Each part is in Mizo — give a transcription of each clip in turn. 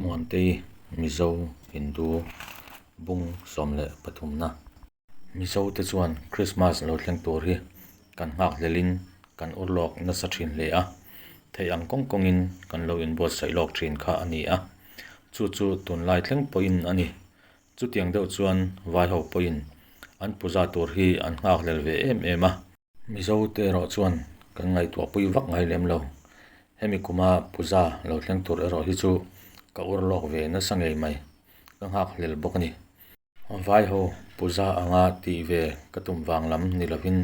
Muantei Mizo Hindu bung 13 na. Mizo te chuan Krismas lo thleng tur hi kan nghakhlelin kan ur lawk nasa thin hle a, theih ang kawng kawngin kan lo inbuatsaih lawk thin kha a ni a, chu chu tunlai thleng pawhin a ni. Chutiang deuh chuan vaiho pawhin an puja tur hi an nghakhlel ve em em a. Mizo te erawh chuan kan ngaihtuah pui vak ngai lem lo. Hemi kuma puja lo thleng tur erawh hi chu ka ur lawk ve nasa ngei mai. Ka nghak hlel bawk a ni. Vaiho puja anga tih ve ka tum vang lam ni lovin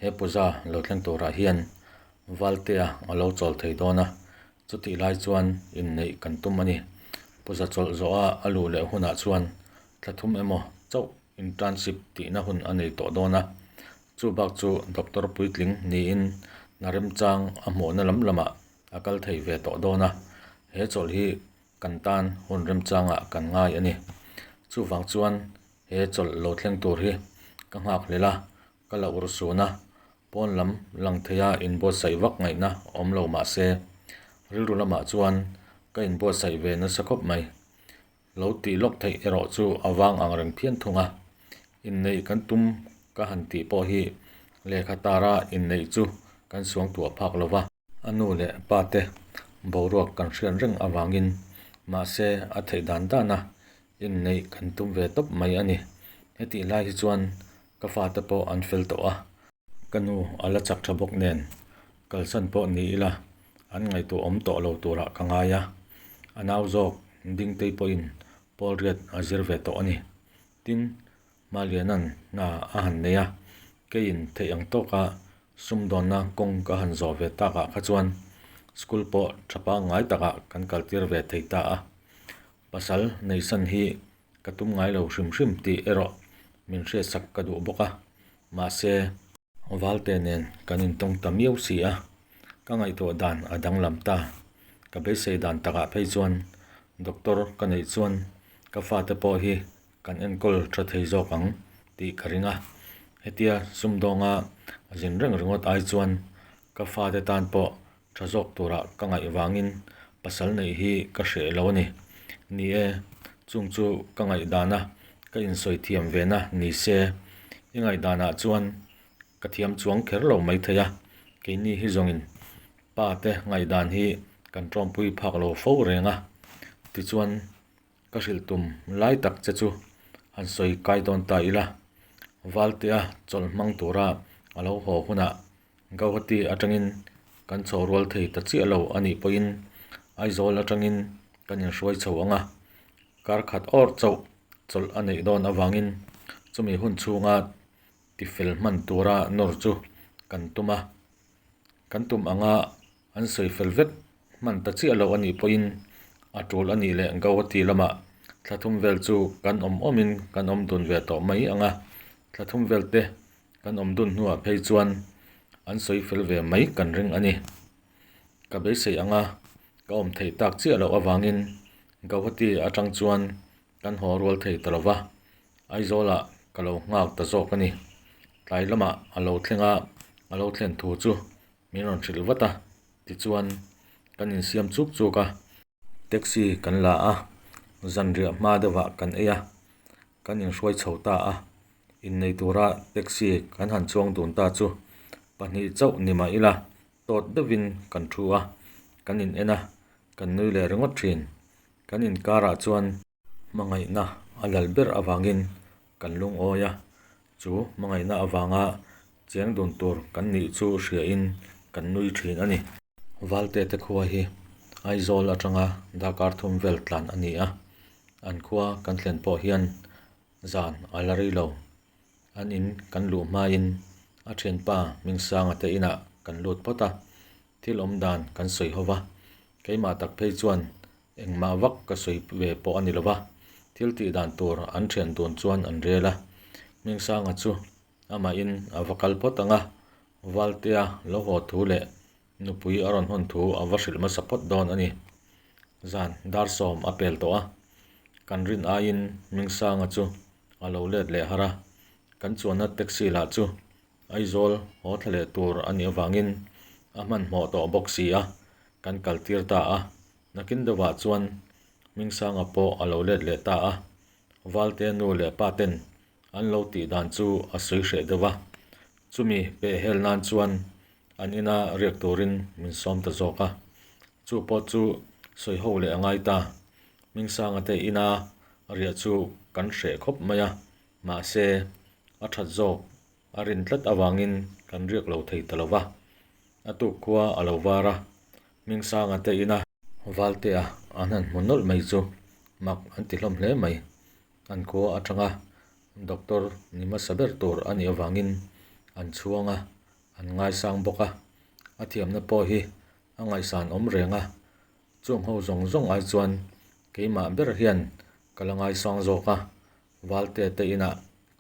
he puja lo thleng turah hian Valtea a lo chawl thei dawn a, chutih lai chuan inneih kan tum a ni. Puja chawlh zawha a luh leh hunah chuan thla thum emaw chauh internship tihna hun a nei tawh dawn a, chu bak chu doctor puitling niin hna remchang a hmuhna lam lamah a kal thei ve tawh dawn a, he chawlh hi kan tan hun remchangah kan ngai a ni. Chuvang chuan he chawlh lo thleng tur hi ka nghak hlel a, ka la ur sun a, pawn lam lang theia inbuatsaih vak ngaihna awm lo mah se, rilru lamah chuan ka inbuatsaih ve nasa khawp mai. Lo tih lawk theih erawh chu a vang ang reng phian thung a, inneih kan tum ka han tih pawh hi lehkha tara inneih chu kan suang tuah phak lo va. A nu leh pa te boruak kan hriat reng avangin mahse a theih dan dana inneih kan tum ve tawp mai a ni. Hetih lai hi chuan ka fate pawh an fel tawh a. Ka nu a la chak tha bawk nen kalsan pawh ni ila an ngaihtuah awm tawh lo turah ka ngai a, a nau zawk Dingtei pawhin pawl riat a zir ve tawh a ni. Tin, Maliana'n hna a han nei a, keiin theih ang tawka sumdawnna kawng ka han zawh ve takah kha chuan school pawh tha pangngai takah kan kaltir ve thei ta a. Pasal neihsan hi ka tum ngai lo hrim hrim tih erawh min hriatsak ka duh bawk a, mahse, Valte nen kan intawng ta miau si a, ka ngaihtuah dan a danglam ta. Ka beisei dan takah phei chuan doctor ka neih chuan ka fate pawh hi kan enkawl tha thei zawk ang tih ka ring a, hetia sumdawnga zin reng ringawt ai chuan ka fate tan pawh Tha zawk turah ka ngaih vangin pasal neih hi ka hreh lo a ni. Ni e, chung chu ka ngaihdana ka insawi thiam ve na ni se, i ngaihdanah chuan ka thiam chuang kher lo mai thei a, keini hi zawngin pa te ngaihdan hi kan tawmpui phak lo fo reng a, tichuan Ka hrilh tum lai tak che chu han sawi kai dawn ta ila, Valtea chawlh hmang tura a lo haw hunah Gauhati atangin kan chho rual thei ta chiah lo a nih pawhin Aizawl atangin kan inhruai chho ang a, kar khat awr chauh chawlh a neih dawn avangin chumi hun chhunga tifel hman tura nawr chu kan tum a, kan tum anga An sawi fel vek hman ta chiah lo a nih pawhin a tul a nih leh Gauhati lamah thla thum vel chu kan awm awmin kan awm dun ve tawh mai ang a, thla thum vel te kan awm dun hnuah phei chuan an sawi fel ve mai kan ring a ni. Ka beisei ang a, ka awm theih tak chiah loh avangin Gauhati atang chuan kan haw rual thei ta lo va, Aizawlah ka lo nghak ta zawk a ni. Tlai lamah a lo thleng a, a lo thlen thu chu Min rawn hrilh vat a, tichuan kan insiam chuk chuk a. Taxi kan la a, zanriah hma deuhah kan ei a, kan inhruai chho ta a. Innei tura taxi kan han chuang dun ta chu pahnih chauh ni mah ila tawt deuhin kan thu a, kan in en a, kan nui leh ringawt thin. Kan inkarah chuan. Hmangaihna a lal ber avangin kan lungawi a, chu hmangaihna avanga cheng dun tur kan nih chu hriain kan nui thin a ni. Valte te khua hi Aizawl atanga darkar thum vel tlan a ni a, an khua kan thlen pawh hian zan a la rei lo. An in kan luh hmain a thianpa Hmingsanga te inah kan lut phawt a, thil awm dan kan sawi ho va, keimah tak phei chuan Engmah vak ka sawi ve pawh a ni lo va, thil tih dan tur an thian dun chuan an rel a. Hmingsanga chu amahin a va kal phawt ang a, Valtea lo haw thu leh nupui a rawn hawn thu a va hrilh hmasa phawt dawn a ni. Zan dar sawm a pel tawh a, kan rin aiin Hmingsanga chu a lo let leh har a, kan chuanna taxi lah chu Aizawl haw thla leh tur a nih avangin a hmanhmawh tawh bawk si a, kan kaltir ta a. Nakin deuhah chuan Hmingsanga pawh a lo let leh ta a, Valtea nu leh pa ten an lo tih dan chu a sawi hreh deuh a, chumi peh hel nan chuan an ina riak turin min sawm ta zawk a, chu pawh chu sawi ho leh a ngai ta. Hmingsanga te ina riah chu kan hreh khawp mai a, mahse a that zawk a rin tlat avangin kan riak lo thei ta lo va. A tuk khua a lo var a, Hmingsanga te ina Valtea an han hmu nawlh mai chu mak an ti hlawm hle mai. An khua atanga doctor ni hmasa ber tur a nih avangin an chhuang a, an ngaisang bawk a. A thiamna pawh hi a ngaihsan awm reng a, chung ho zawng zawng ai chuan keimah ber hian ka la ngaisang zawk a, Valtea te inah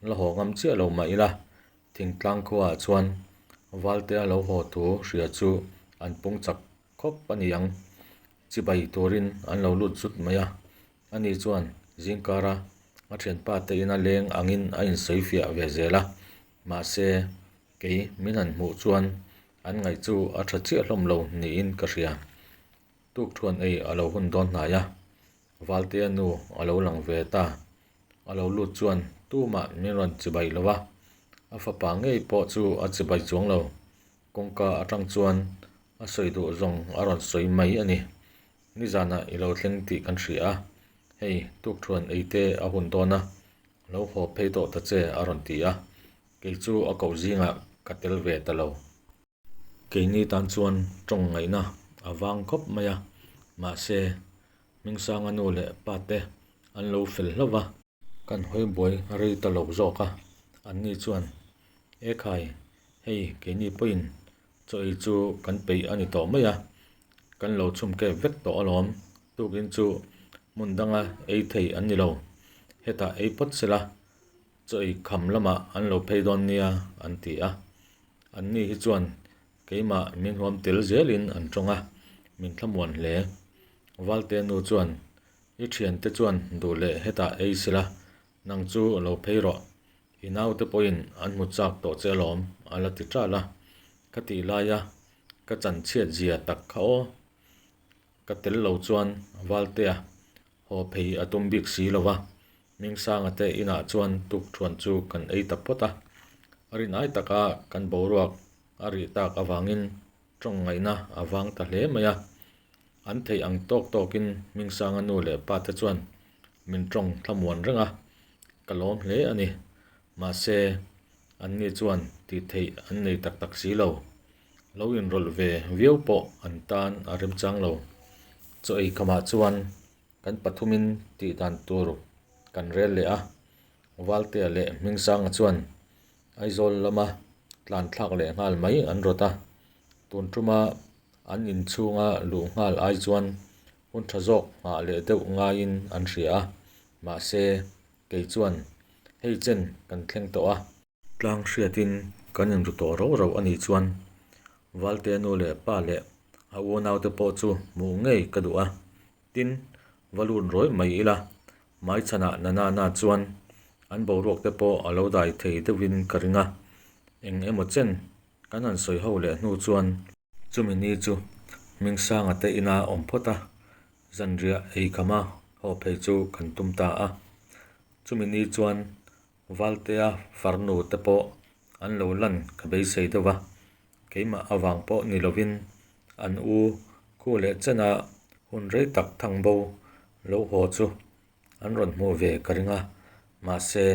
la haw ngam chiah lo mah ila, thingtlang khuaah chuan Valtea lo haw thu hria chu an pung chak khawp a ni ang. Chibai turin an lo lut zut mai a, ani chuan zingkara a thianpa te ina leng angin a insawi fiah ve zel a, mahse kei min han hmuh chuan an ngaih chu a tha chiah hlawm lo niin ka hria. Tukthuan ei a lo hun dawn hnai a, Valtea nu a lo lang ve ta. A lo lut chuan tumah min rawn chibai lo va, a fapa ngei pawh chu a chibai chuang lo. Kawngka atang chuan a sawi duh zawng a rawn sawi mai a ni. Nizanah i lo thleng tih kan hria a, hei tukthuan ei te a hun dawn a, lo haw phei tawh ta che a rawn ti a, kei chu a koh zingah ka tel ve ta lo. Keini tan chuan tawng ngaihna a vang khawp mai a, mahse Hmingsanga nu leh pa te an lo fel hlauh va. Kan hawi buai rei ta lo zawk a, anni chuan, E khai, hei keini pawhin chaw ei chu kan peih a ni tawh mai a, kan lo chhum kep vek tawh alawm, tukin chu hmun danga ei thei an ni lo, hetah ei phawt sela, chaw ei kham lamah an lo phei dawn nia an ti a. Anni hi chuan keimah min huam tel zelin an tawng a, min thlamuan hle. Valte nu chuan, I thiante chuan duh leh hetah ei sila, nang chu lo phei rawh. I naute pawhin an hmu chak tawh che alawm, a la ti ṭal a. Ka tih laia ka chan chhiat zia tak kha aw. Ka tel lo chuan Valtea haw phei a tum bik si lo va, Hmingsanga te inah chuan tukthuan chu kan ei ta phawt a. A rinai taka kan boruak a rih tak avangin tawng ngaihna a vang ta hle mai a. An theih ang tawk tawkin Hmingsanga nu leh pa te chuan min tawng thlamuan reng a, ka lawm hle a ni. Mahse, anni chuan tih theih an nei tak tak si lo. Lo inrawlh ve viau pawh an tan a remchang lo. Chaw ei khamah chuan kan pathumin tih dan tur kan rel leh a, Valtea leh Hmingsanga chuan Aizawl lama tlan thlak leh nghal mai an rawt a, tun tuma an inchhunga luh nghal ai chuan hun tha zawk nghah leh deuh ngaiin an hria a, mahse kei chuan hei chen kan thleng tawh a. Tlang hriatin kan inru tawh rauh rauh a nih chuan Valtea nu leh pa leh a unaute pawh chu hmuh ngei ka duh a, tin va lut rawih mai ila Hmaichhanah Nanana chuan an boruak te pawh a lo dai thei deuhin ka ring a, eng emaw chen kan han sawi ho leh hnu chuan chumi ni chu Hmingsanga te ina awm phawt a, zanriah ei khama haw phei chu kan tum ta a. Chumi ni chuan Valtea farnu te pawh an lo lan ka beisei deuh a, keimah avang pawh ni lovin an u khu leh chena hun rei tak thang bo lo haw chu an rawn hmuh ve ka ring a, mahse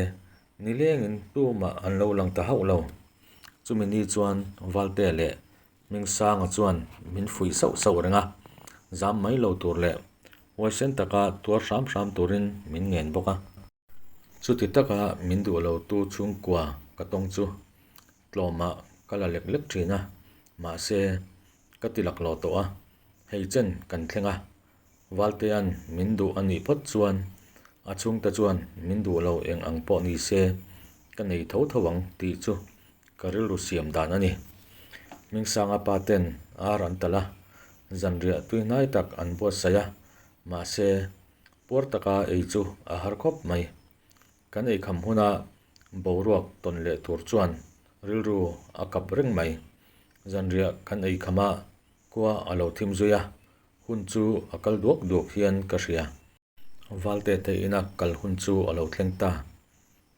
nilengin tumah an lo lang ta hauh lo. Chumi ni chuan Valtea leh Hmingsanga chuan min fuih sauh sauh reng a, zam mai lo tur leh huaisen taka tuar hram hram turin min ngen bawk a. Chuti taka min duh lo tu chhungkua ka tawng chu tlawmah ka la lek lek thin a, mahse ka ti laklawh tawh a, hei chen kan thleng a, Valtea'n min duh a nih phawt chuan a chhungte chuan min duh lo eng ang pawh ni se ka nei tho tho ang tih chu ka rilru siam dan a ni. Hmingsanga pa ten ar an talh a, zanriah tui hnai tak an buatsaih a, mahse Puar taka ei chu a har khawp mai. Kan eikham huna boruak tawn leh tur chuan rilru a kap reng mai. Zanriah kan eikham a, khua a lo thim zui a, hun chu a kal duak duak hian ka hria. Valte te ina kal hun chu a lo thleng ta.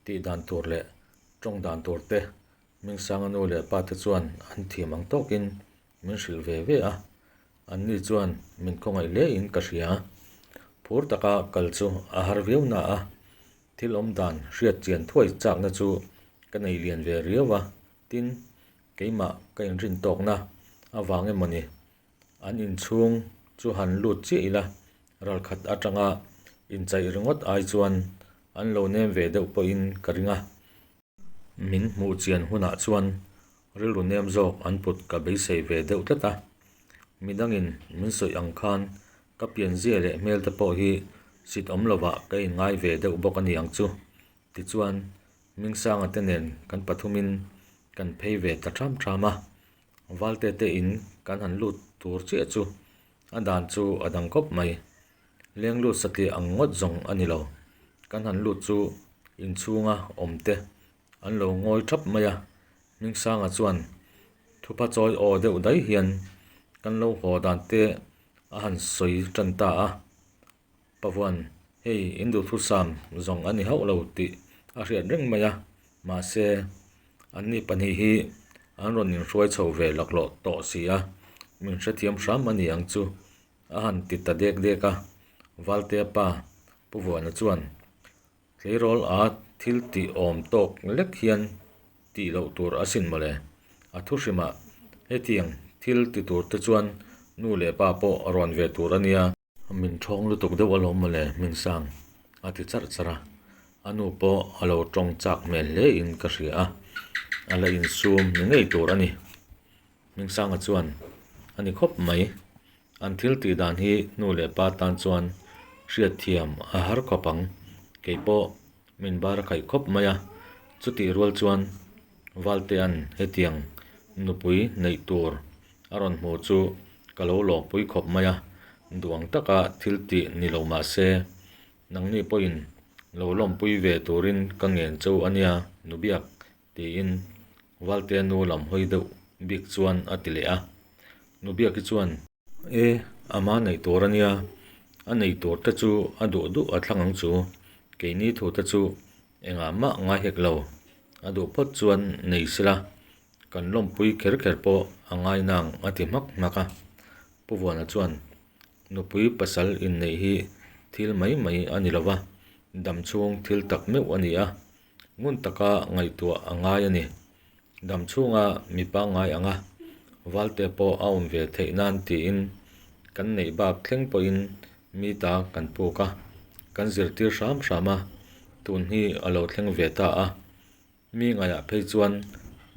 Tih dan tur leh tawng dan tur te Hmingsanga nu leh pa te chuan an thiam ang tawkin min hrilh ve ve a, anni chuan min khawngaih hle in ka hria. Phur taka kal chu a har viau na a, thil awm dan hriat chian thuai chakna chu ka nei lian ve riau a, tin, keimah ka inrin tawkna avang emaw ni An inchhung chu han lut chiah ila, ralkhat atanga inchaih ringawt ai chuan an lo nem ve deuh pawhin ka ring a. Min hmuh chian hunah chuan rilru nem zawk an put ka beisei ve deuh tlat a. Midangin min sawi ang khan ka pianzia leh hmel te pawh hi sit awm lovah ka inngai ve deuh bawk a ni ang chu. Tichuan, Hmingsanga te nen kan pathumin kan phei ve ta ṭham ṭham a. Valte te in kan han lut tur chiah chu a dan chu a dang khawp mai. Leng lut satliah ang ngawt zawng a ni lo. Kan han lut chu inchhunga awm te an lo ngawi thap mai a. Hmingsanga chuan thupha chawi aw deuh daih hian kan lo haw dan te a han sawi tan ta a. Pavuan, hei in duhthusam zawng a ni hauh lo tih a hriat reng mai a, mahse anni pahnih hi an rawn inhruai chho ve laklawh tawh si a, min hrethiam hram a ni ang chu a han ti ta dek dek a, Valtea pa Pu Vuana chuan Tleirawl a thil tih awm tawk lek hian tih loh tur asin mawle. A thu hrimah hetiang thil ti tur te chuan nu leh pa pawh rawn ve tur a nia. Min ṭhawng lutuk deuh alawm mawle Hmingsang a ti charh charh a. A nu pawh a lo ṭawng chak hmel hle in ka hria a, a la insum ni ngei tur a ni. Hmingsanga chuan a ni khawp mai. An thil tih dan hi nu leh pa tan chuan hriatthiam a har khawp ang. Kei pawh min bar a khaih khawp mai a, chutih rual chuan Valtea'n hetiang nupui neih tur a rawn hmu chu ka lo lawmpui khawp mai a, duang taka thil tih ni lo mah se, nangni pawhin lo lawmpui ve turin ka ngen cheu a nia, Nubiak Tiin Valtea nu lam hawi deuh bik chuan a ti leh a. Nu Biaki chuan. E, ama neih tur a nia, a nei tur te chu a duh duh a thlang ang chu, keini thu te chu engah mah ngai hek lo, a duh phawt chuan nei sila, kan lawmpui kher kher pawh a ngai nang a ti hmak hmak a. Pu Vuana chuan, Nupui pasal inneih hi thil mai mai a ni lova, damchhung thil tak meuh a ni a, Ngun taka ngaihtuah a ngai a ni. Dam chhunga mi pangngai anga Valte pawh a awm ve theih nan tiin kan neih bak thleng pawhin mi ta kan puk a, kan zirtir hram hram a, tun hi a lo thleng ve ta a. Mi ngaiah phei chuan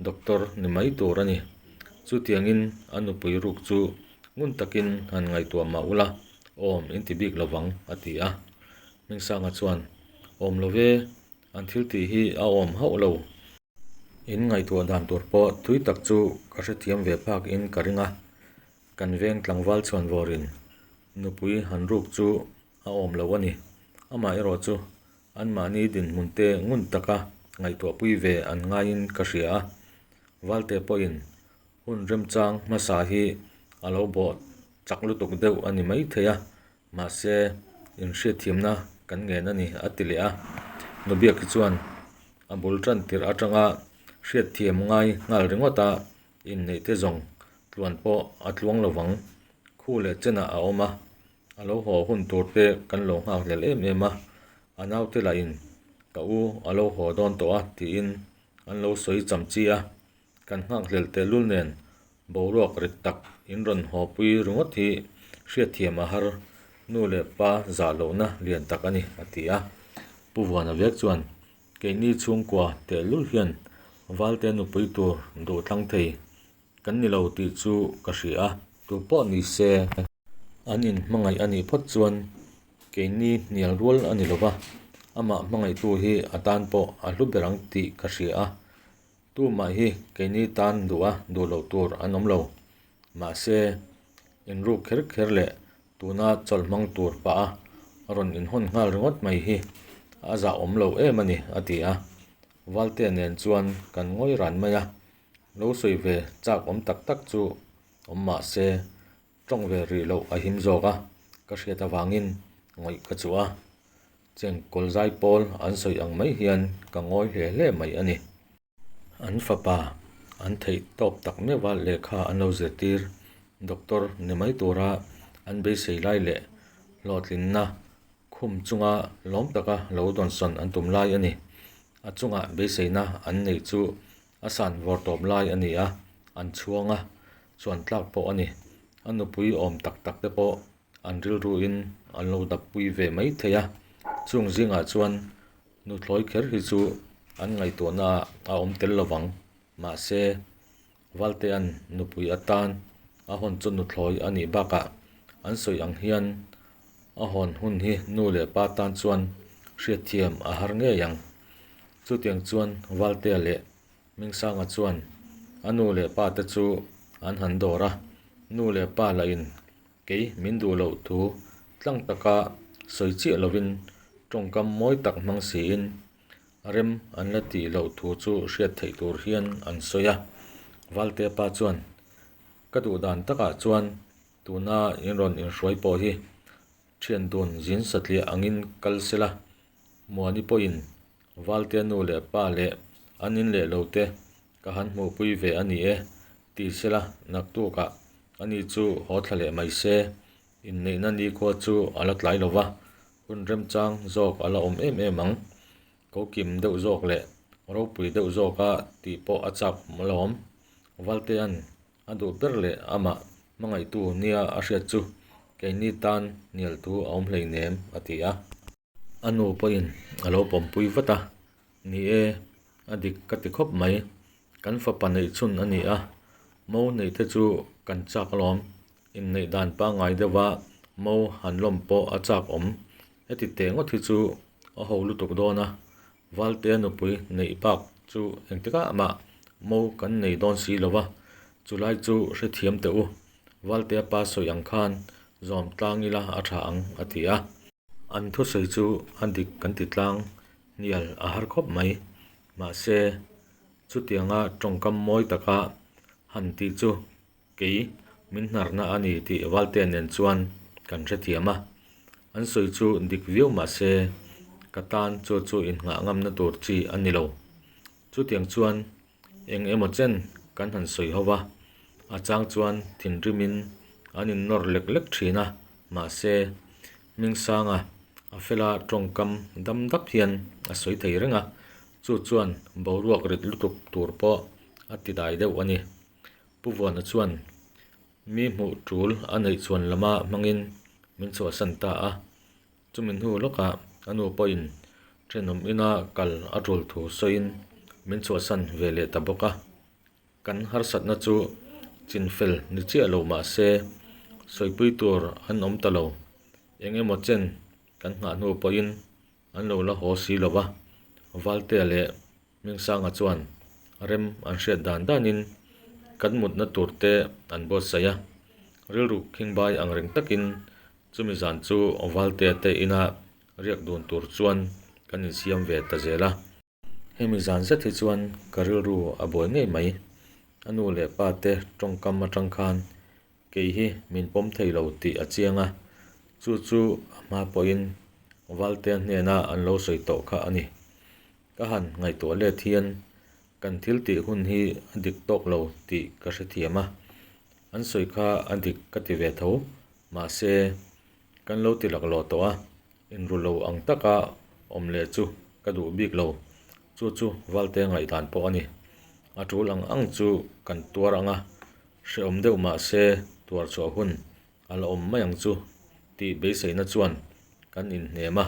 doctor ni mai tur a ni. Chutiangin a nupui ruk chu ngun takin han ngaihtuah mah ula awm inti bik lovang a ti a. Hmingsanga chuan, Awm lo ve, an thil tih hi a awm hauh lo. In ngaihtuah dan tur pawh tui tak chu ka hrethiam ve phak in ka ring a, kan veng tlangval chhuan vawrin nupui han ruk chu a awm lo a ni. Amah erawh chu anmahni dinhmun te ngun taka ngaihtuahpui ve an ngaiin ka hria a, Valte pawhin hun remchang hmasa hi a lo bawh chak lutuk deuh a ni maithei a, Mahse, inhriatthiamna kan ngen a ni, a ti leh a. Nubiaki chuan a bul tan tirh atanga hriatthiam ngai nghal ringawt a, inneih te zawng tluan pawh a tluang lo vang. Khu leh chenah a awm a, a lo haw hun tur te kan lo nghak hlel em em a, a naute lahin ka u a lo haw dawn tawh a tiin an lo sawi cham chi a. Kan nghakhlelh tehlul nen boruak rit tak in rawn hawpui ringawt hi hriatthiam a har nu leh pa zah lohna lian tak a ni, a ti a. Pu Vuana vek chuan, Keini chhungkua tehlul hian Valte nupui tur duh thlang thei kan ni lo tih chu ka hria a, tu pawh ni se, an inhmangaih a nih phawt chuan keini hnial rual a ni lo va, amah hmangaihtu hi a tan pawh a hlu ber ang tih ka hria a, Tumah hi keini tan duh a duh loh tur an awm lo. Mahse, inruk kher kher leh tuna chawlh hmang tur pah a rawn inhawn nghal ringawt mai hi a zahawm lo em a ni, a ti a. Valtea nen chuan kan ngawi ran mai a, lo sawi ve chak awm tak tak chu awm mah se tawng ve rih loh a him zawk a, ka hriat avangin ngawih ka chuh a. Chengkawl zaipawl an sawi ang mai hian ka ngawi hle hle mai a ni. An fapa an theih tawp tak meuha lehkha an lo zirtir doctor ni mai tura an beisei lai leh hlawhtlinna khum chunga lawm taka lo dawnsawn an tum lai a ni. A chunga beiseina an neih chu a san vawr tawp lai a ni a, an chhuang a, chuan tlak pawh a ni. A nupui awm tak tak te pawh an rilruin an lo dappui ve mai thei a, chung zingah chuan nuthlawi kher hi chu an ngaihtuahna ah a awm tel lo vang. Mahse, Valtea'n nupui atan a hawn chu nuthlawi a nih bakah an sawi ang hian a hawn hun hi nu leh pa tan chuan hriatthiam a har ngei ang. Chutiang chuan Valtea leh Hmingsanga chuan a nu leh pa te chu an han dawr a, nu leh pa lahin kei min duh loh thu tlang taka sawi chiah lovin tawngkam mawi tak hmang siin rem an la tih loh thu chu hriat theih tur hian an sawi a. Valtea pa chuan, Ka duh dan takah chuan tuna in rawn inhruai pawh hi thian dun zin satliah angin kal sela, Muani pawhin Valtea nu leh pa leh an in leh lo te ka han hmuhpui ve a ni e, ti sela naktukah ani chu haw thla leh mai se, inneihna nikhua chu a la tlai lo va, hun remchang zawk a la awm em em ang. Ko kim deuh zawk leh ropui deuh zawka tih pawh a chak awm alawm. Valtea'n A duh ber leh amah hmangaihtu nia a hriat chu keini tan hnial thu a awm hleinem, a ti a. A nu pawhin a lo pawmpui vat a, Ni e, a dik ka ti khawp mai. Kan fapa neih chhun a ni a, mo neih te chu kan chak alawm. Inneih dan pangngai deuha mo han lawm pawh a chak awm. Heti teh ngawt hi chu a ho lutuk dawn a, Valtea nupui neih bak chu engtikah mah mo kan nei dawn si lo va, chulai chu hrethiam teh u, Valtea pa sawi ang khan zawm tlang ila a tha ang, a ti a. An thusawi chu a dik kan ti tlang hnial a har khawp mai. Mahse, chutianga tawngkam mawi taka han tih chu Kei min hnarna a ni tih Valtea nen chuan kan hrethiam a, an sawi chu dik viau mah se ka tan chu chu innghah ngamna tur chi a ni lo. Chutiang chuan eng emaw chen kan han sawi ho va, a chang chuan thinrimin an innawr lek lek thin a, mahse Hmingsanga a fela tawngkam dam dap hian a sawi thei reng a, chu chuan boruak rit lutuk tur pawh a ti dai deuh a ni. Pu Vuana chuan mi hmuh tul a neih chuan lama hmangin min chhuahsan ta a, chumi hnu lawkah a nu pawhin thenawm ina kal a tul thu sawiin min chhuahsan ve leh ta bawk a. Kan harsatna chu chinfel ni chiah lo mah se sawipui tur an awm ta lo, eng emaw chen kan nghah hnu pawhin an lo la haw si lo va, Valtea leh Hmingsanga chuan rem an hriat dan danin kan mutna tur te an buatsaih a, rilru khingbai ang reng takin chumi zan chu Valtea te ina riak dun tur chuan kan insiam ve ta zel a. Hemi zan zet hi chuan ka rilru a buai ngei mai, a nu leh pa te tawngkam atang khan kei hi min pawm thei lo tih a chiang a, chu chu a hma pawhin Valtea hnena an lo sawi tawh kha a ni. Ka han ngaihtuah let hian kan thil tih hun hi a dik tawk lo tih ka hrethiam a, an sawi kha a dik ka ti ve tho, mahse kan lo ti laklawh tawh a, inru lo ang taka awm leh chu ka duh bik lo, chu chu Valte ngaihdan pawh a ni. A tul ang ang chu kan tuar ang a, hrehawm deuh mahse tuar chhuah hun A la awm mai ang chu tih beiseina chuan kan inhnem a,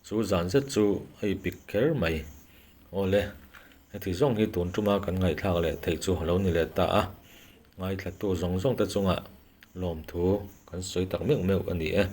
chu zan zet chu a ipik kher mai. Awle, heti zawng hi tun tuma kan ngaihthlak leh theih chu a lo ni leh ta a, ngaithlatu zawng zawng te chungah lawmthu kan sawi tak meuh meuh a ni e.